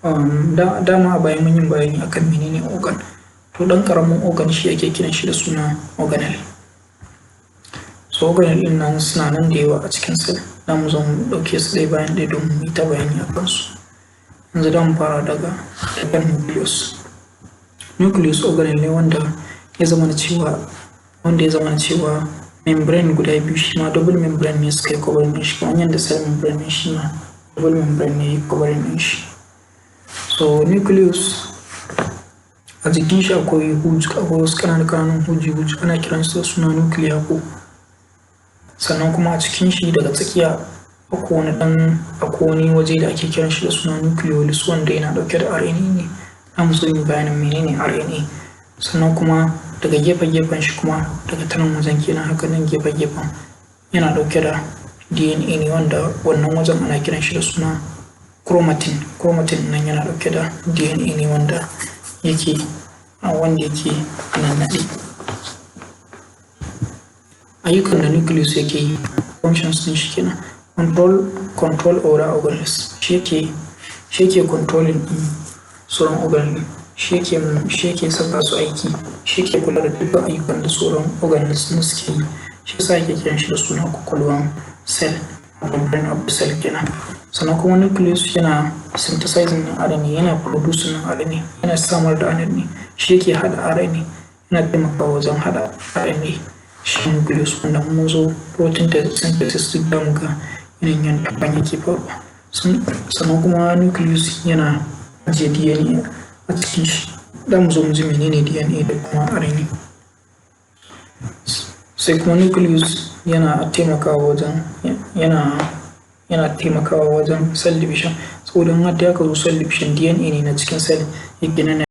Dama a baya mun yi bayani akan menene organ. To, ɗan ƙaramin organ shi ake kiran shi da suna organelle. So organelle ɗin nan suna nan da yawa a cikin cell. Za mu zo mu ɗauke su ɗaya bayan ɗaya domin mu yi ta bayani a kansu. Yanzu za mu fara daga nucleus. Nucleus organelle ne wanda ya zamana cewa membrane guda biyu, shi ma double membrane ne suka yi covering ɗin shi, kamar yadda cell membrane ne, shi ma double membrane ne ya yi covering ɗin shi. So nucleus, a jikin shi akwai huji, akwai wasu ƙananan ƙananan huji huji, ana kiransu da suna nuclear pore. Sannan kuma a cikin shi daga tsakiya akwai wani waje da ake kiran shi da suna nucleolus, wanda yana ɗauke da RNA ne. Za mu zo mu yi bayanin menene RNA. Sannan kuma daga gefe gefen shi kuma, daga ta nan wajen kenan, haka nan gefe gefen, yana ɗauke da DNA ne, wanda wannan wajen ana kiran shi da suna chromatin. Chromatin nan yana ɗauke da DNA ne wanda yake a nannaɗe. Ayyukan da nucleus yake yi, functions ɗin shi kenan: control other organelles. Shi yake controlling ɗin sauran organelles, shi yake saka su aiki, shi yake kula da dukkan ayyukan da sauran organelles ɗin suke yi. Shi yasa ake kiran shi da suna ƙwaƙwalwan cell, wato brain of the cell kenan. Sannan kuma nucleus yana synthesizing ɗin RNA, yana producing ɗin RNA, yana samar da RNA, shi yake haɗa RNA, yana taimakawa wajen haɗa RNA shi nucleus, wanda mun zo protein synthesis duk za mu ga yanayin yadda hakan yake faruwa. Sannan kuma nucleus yana ajiye DNA a cikin shi. Za mu zo mu ji menene DNA da kuma RNA. Sai kuma nucleus yana taimakawa wajen cell division, saboda in har aka zo cell division, DNA ne na cikin cell yake nan.